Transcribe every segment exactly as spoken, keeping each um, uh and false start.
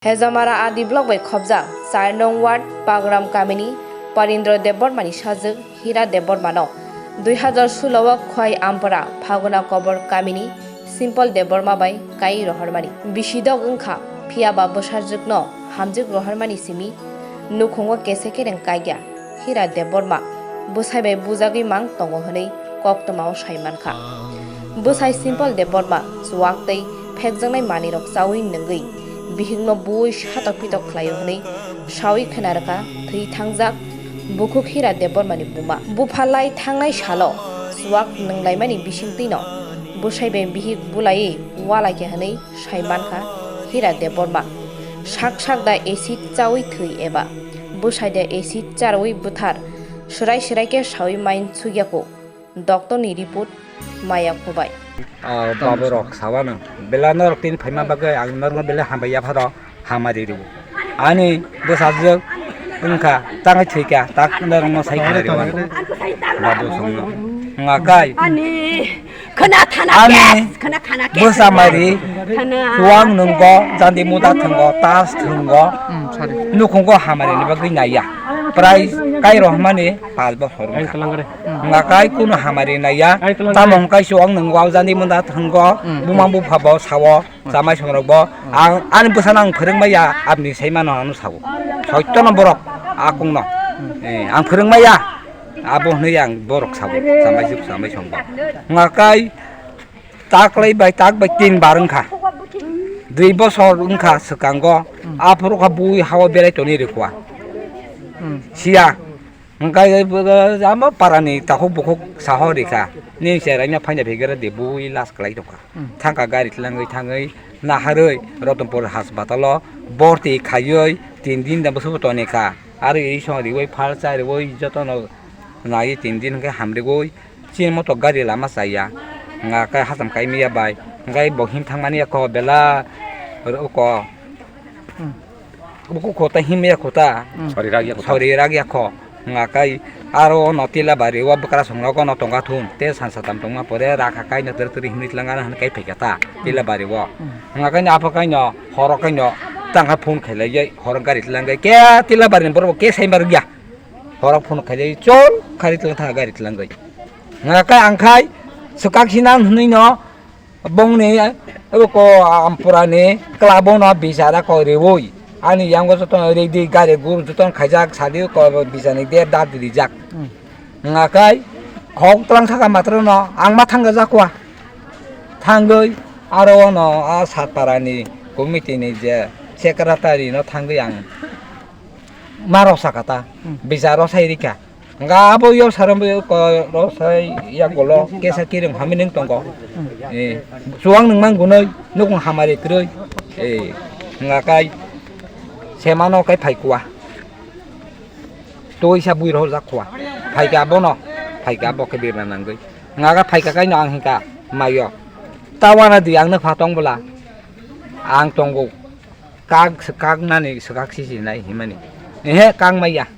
Hejamara R D block bai khobjak char nong ward Pagram kamini Parindra Debbarmani sajwk Hira Debbarmano dui hazar solo o Khwai Ampara Phaguna Kobor kamini Simple Debbarma bai kai rohormani. Bisi dok wngkha, phiyaba bwsajwkno hamjwk rohormani simi nukhungo kese kereng kaikya Hira Debbarma bwsai bai bujagwi mang tongo hwnwi koktwmao sai mankha. Bwsai Simple Debbarma chuwak tei phekjaknai manwirok chaui nwngwi bihikno buui satok pitok khlaio hwnwi saui khna rwkha thwi thangjak bukhuk Hira Debbarmani buma. Bupha lai thangnai salo chuwak nwnglaimani bisingtwino bwsai bai bihik bulaiwi ualaikha hwnwi sai mankha Hira Debbarma. Sak sak da acid chaui thwi eba bwsai da acid charwi bwthar swrai swrai khe saui main sugyaku. Doctor ni report maya khubai. Ah, babu rok sawa nang. Bela norok tin phaima bagwi ang norokno bela hambai yapharo hamari rw. Ani bwsajwk wngkha tangwi thwikha tak norokno sai khlai rw. Babu songno. Ngakai. Ani khana thana Ani kes, khana thana kes. Bwsa mari. Khana. Chuwang nunggo, jandi muda thwngo, tas thwngo. Hmm, sorry. Nukhungo hamari ni bagwi naiya. Prai kai rohmani pas bokhor wngkha. Ngakai kuno hamari naiya. Tamong kai chuwang nunggo, jandi muda thwngo, buma bupha bo sawo, chamai songrok bo. Ang ani bwsano ang phwrwng maya, abni sai mano ano sawo. Soitto no borok akung no. Eh, ang phwrwng maya. Abo hwnwi ang borok sabo, chamai suk chamai songbo. Ngakai taklai bai tak bai tin bar wngkha. Dui bosor wngkha swkango. Aphuru kha bui hao berai toni rikwa. Siya. Ngakai amo parani takhuk bukhuk saho rikha. Ni cherai na phaina phegera de bui las klai tongkha. Thangkha gari tlangwi thangwi naharwi Rotonpur hasbatalo borti khaiwi tin din da bwswk tonikha. Aro isong riwi phal cha riwi jotono naiwi tin din hwnkhe hamriwi chini moto gari lama chaya. Nga khe hacham kaimiya bai hwnkhe bo him thangmani yakho bela oro oko. Buku kota himya kota. Sori ragya kota. Sori ragya kho. Nga kai aro no tila bari o bwkra songrok no tonga thun. Te sansa tam tongma pore rakha kai no ter ter himni tlangana han kai phaikha ta. Tila bari o. Nga kai no apa kai no horo kai no tangkha phone khailai jai horo gari tlang kai ke tila bari ni borok ke sai mar gya. Horo phone khailai chol khari tlang tha gari tlang kai. Nga kai ang khai swkak sinan hwnwi no Bongni abo ko ampurani klabo no bichara ko riwi ani yango joto no ridi gari guru joto no khaijak sadi ko bichani der dar di rijak. Ngakai khok tlang saka matro no ang ma thangga jakwa thangwi aro no a satparani committee ni je secretary no thangwi ang ma rok saka ta bicharo sai rikha. Nga abo yo saram ko rosai ya golo kesa kirim hamining tongo. Eh, suang nung mang gunoi nukung hamari kroi. Eh, nga kai semano kai phai kuwa. Toi sa bui roh jak kuwa. Phai ka bono, phai ka bo ke birna nangoi. Nga ka phai ka kai no ang hingka mayo. Tawana di ang ne pha tong bula. Ang tongo. Kak, kak nani swkak si si nai himani. Ehe, kang maya.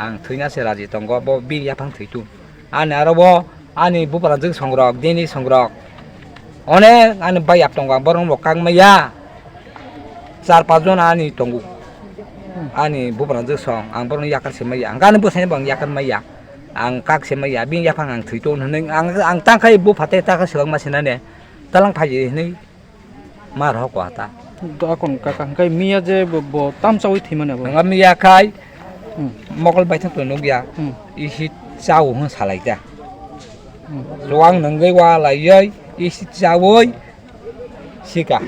Ang thwina se raji tongo, bo bini yaphang thwitu. Ani aro bo, ani bupra jwk songrok, dini songrok. One ani bai yap tongo, ang borok bo kang maya. Char pas jon ani tongo. Ani bupra jwk song, ang borok yakar se maya. Ang ani bwsai bo ang yakar maya. Ang kak se maya, bini yaphang ang thwitu hwnwi ang, ang tangkhai buphate taka swkang ma sinane. Talang phaji hwnwi. Ma rok wa ta. Akon kaka hwnkhe miya je bo, bo tam chawi thwimani abo. Nang miya khai Hmm. Mokol baithang to nukya. Hmm. Isi chao hwn salai ta. Hmm. Chuang nungwi wa laiwi isi chawi sika.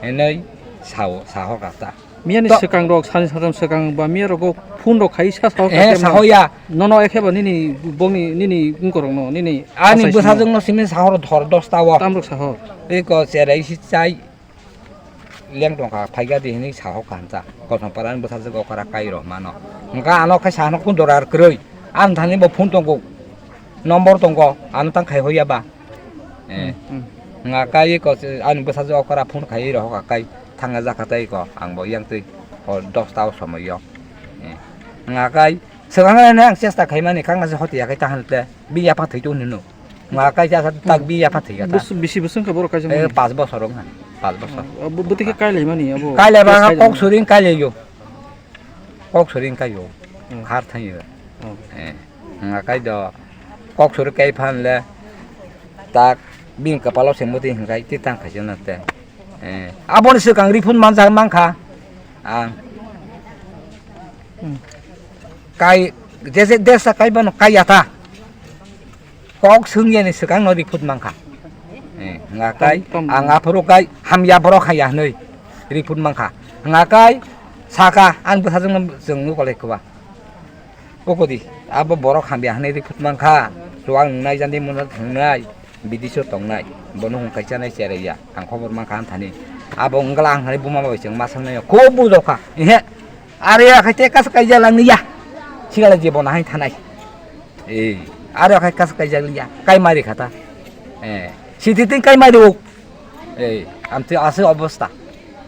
Enoi sao saho kata. Miyani To- swkang rok sani satam swkang ba miya rogo phone rok khai sa sao Eh, kha sahoya. Nono ekhe ba nini bongni nini ungkorok no nini Ani asai bwsajwk simo. No simi sahor dhor dosta o. Tamrok sahor. Eko cherai si chai. Leng tongkha phaikha di hinwi sahok kha hincha. Kosong parani bwsajwk okra kai rw mano. Hwnkha ano khai sahano kun dorar kwrwi. Ang thani bo phone tongo. Nombor tongo. Ano tang khai hoya ba. Eh. Hmm, hmm. Nga kai ko ani bwsajwk okra phone khai rw hokha kai. Thangna jakha tai ko. Ang bo yang twi. Hor dosta o somoyo. Eh. Nga kai. Swkang ang chesta khaimani khangna se hoti yakhai ta hante. Bini yapha thwi tong nino. Nga kai jasa tak bini yapha thwi kata. Bus-, bisi bwswk wngkha borok kaisa Eh, mani? Pas bosor wngkha. Pal bosor. Oh, bo-, bwtwi khe kailaimani abo. Kailaiba Test kok kailaimani. Suring kailaio. Kok suring kaio. Hmm. Khar thango. Oh. Eh, nga kai do kok suri kai phan le tak bini kapalo se muti hingkai ti tang khaijana te. Eh, aboni swkang riphun manjak mankha. Ang. Hmm. Kai, jese desa kai bano kai yata. Kok swngyani swkang no riphut mankha. Eh, nga kai, Tom, tom. Ang aphuru kai, hamya borok haya hwnwi riphut mankha. Nga kai, saka, ang bwsajwkno chwng nukolai kwba. Pokodi, abo borok hamya hwnwi riphut mankha. Chuwak nwngnai, jandi mwnwi thangnai, bidiso tongnai. Bono hwn kaisa nai cherai ya. Ang khobor mankha ang thani. Abo wngla ang thani buma bai chwng ma sangnai. Kho bujokha. Ehe. Are ya khai te kas kaija langni ya. Sigala je bona hai thanai. Eh, are khai kas kaija liya. Kai mari khata. Eh, siti tin kai mari o. Eh, amte ase obosta.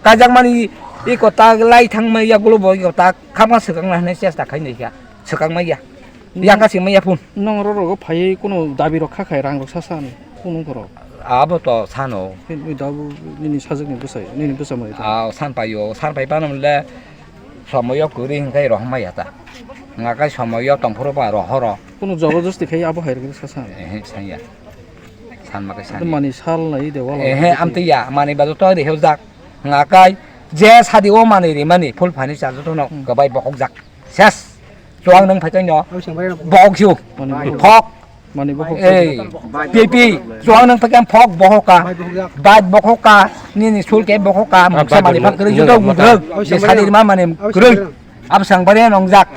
Kajak mani i kota lai thang mai ya gulo bo i kota khama swkang na hne chesta khai nai kha. Swkang mai ya. Yaka sing mai ya phun. Nong ro ro phai kuno dabi rok kha khai rang rok sa san kuno koro. Abo to sano. Ni dabu nini sajak ni bwsai, nini bwsa mai. Ah, san payo, san pai pano le somoyo kuri hingkai rohma ya ta. Nga kai somoyo tongphuru ba rohoro. Kuno jabardasti khai abo hai rok sa san. Eh, sanya. San ma kai san. Mani sal nai de wala. Eh, amte ya, mani ba to de hojak. Nga kai je sadi o mani ri mani full furniture joto no Hmm. Gabai bokok jak. Ses. Chuang nang phai no. Bok ju. Mani bok. Phok. Mani bok. Eh. Pipi. Chuang nang phai phok bohoka. Bad bohoka. Nini sul ke bohoka. Muksa mani phak kru judo gudruk. Je sadi ma mani kru. Ab sang bare nong jak.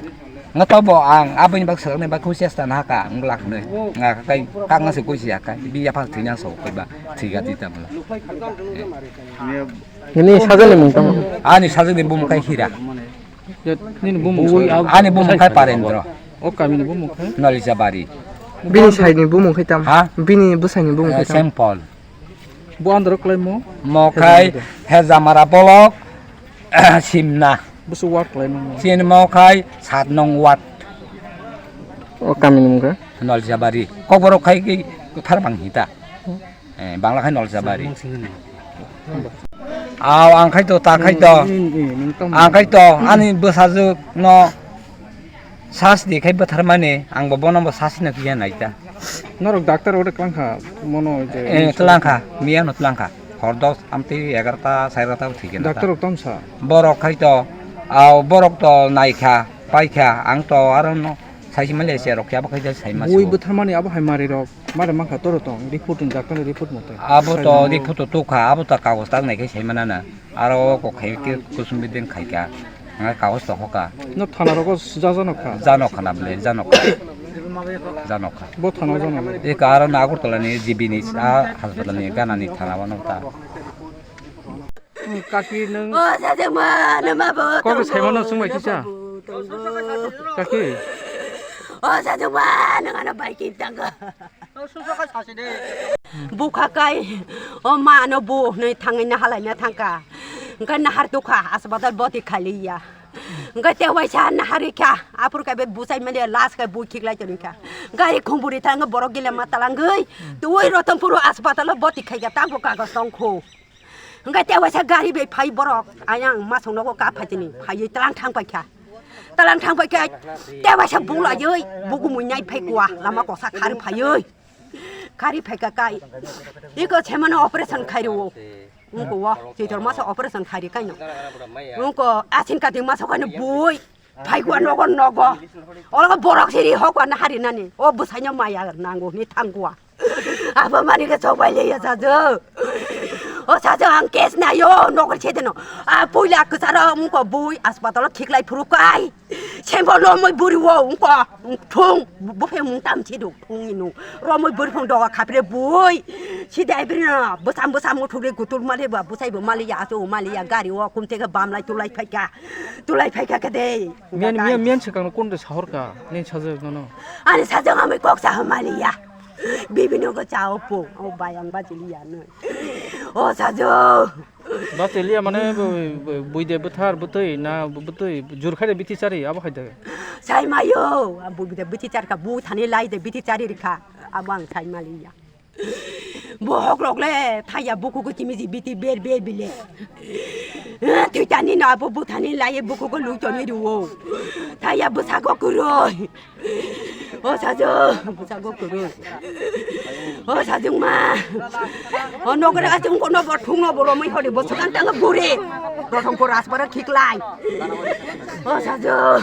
Nga to bo ang abini bak sang ne bak khusi asta na ka nglak ne. Nga kai kang se kusi ya kai. Bi ya phak thina so kai ba. Thiga ti ta mala. Ini sajani mung tamo. Ani sajani bum kai hira. Ya, nini bumung sa? Ani bumung khai Parendra. O kamini bumung khai? Nolijabari. Bini saini bumung khai tam? Ha? Bini bwsaini bumung khai tam? Saint Paul. Bo andro khlaimo? Mo khai Hejamara bolok, Simna. Busu ward khlaimo? Chini mo khai sat nong ward. O kamini mung khai? Nolijabari. Kokborok khai ki thar bang hita. Eh, Bangla khai Noljabari. Aw, ang khai to, ta khai to. Hmm, hmm, hmm, nung tong. Ang khai to, ani bwsajwk no sas di khai bwtharmani, ang bo bono bo sas no kiya nai ta. Norok doctor ode klangkha, mono je. Eh, klangkha, miya no klangkha. Hor dos, amtwi egarota, sairota thikena ta. Doctor rok tomsa? Borok khai to, aw, borok to naikha, paikha, ang to aro no saisi mali se rok kya bo khai sai ma. Bui bwtharmani abo hai mari rok. Mare mankha toro tong, report ni doctor ni report mote. Abo to report to tukha, abo to kagoj tak nai khe sai mana na. Aro ko khai ke kusum bidin khai ka. Ngai kagoj to hoka. No thana rogo jajano kha. Jano khana ble, jano kha. Jano kha. Bo thana jano. E ka aro na Agartala ni G B ni, a, hospital ni gana ni thana wano ta. Kaki nung. O sajama nama bo. Kok saimano sungbai kisa. Kaki. O sajama nang ana bai ki tanga. Bukha kai, o ma no bu nei thangai na halai na thangka. Engka nahar dukha, asbatal boti khali ya. Engka te waisa nahari kha, apur kai be busai mani las kai bu khiklai toni kha. Gari khumburi thang borok gile ma talangoi. Tuwi Rotonpuro asbatal boti khai ya, tang bo kagos tong kho. Hingke te waisa gari bai phai borok, ayang masong nogo ka phai tini, phaiwi tlang thang paikha. Tlang thang paikha, te waisa bulaiwi, bugumui nai phai kuwa, lama kosa khari phaiwi. Khari phaika kai, iko semano operation khairo. Ungko wo, chitor masa operation khairi kaino. Ungko asin kati masa kaino bui. Phaigwa nogo nogo. Olo borok siri hokwa na hari nani. O bwsaino maya nango ni thangwa. Abo mani ke chokbai le ya sajo. O sajo ang kes na yo nogo chete no. A puila kusaro mungko bui aspatal khiklai phuru kai. Sembo no moi buri wo ungko. Thung buphe mung tam chidu. Phungni nung romoi bwrphang doga khapre bui. Sidai bwrwino bwsam bwsam muthukle gutur male ba bwsai bo maliya achu maliya gari o kumteke bamlai tulai phaika. Tulai phaika kede. Miyan, miyan, miyan swkangno kunde sahorka, nini sajwk nono. Ani sajwk amai kok saha maliya. Bibino go chao po. O bayang bajiliya no. O sajwk. Bachiliya mane bu-, bu-, buide bwthar bwtwi na bu-, bwtwi jur khaide bithi chari abo khaide. Sai mayo, buide bithi charka bu thani laide bithi chari rikha. Abo ang sai maliya. Bohok rok le thaya bukugo chimi ji biti ber ber bile. Thwitani no abo buthani laye bukugo luchoni riwo. Thaya bwsago kwrwi. O sajo, bwsago kwrwi. O sajungma. O nogre achung kono bo thungno bo romwi hori bo sukan tanga buri. Rothom ko raspara khiklai. O sajo.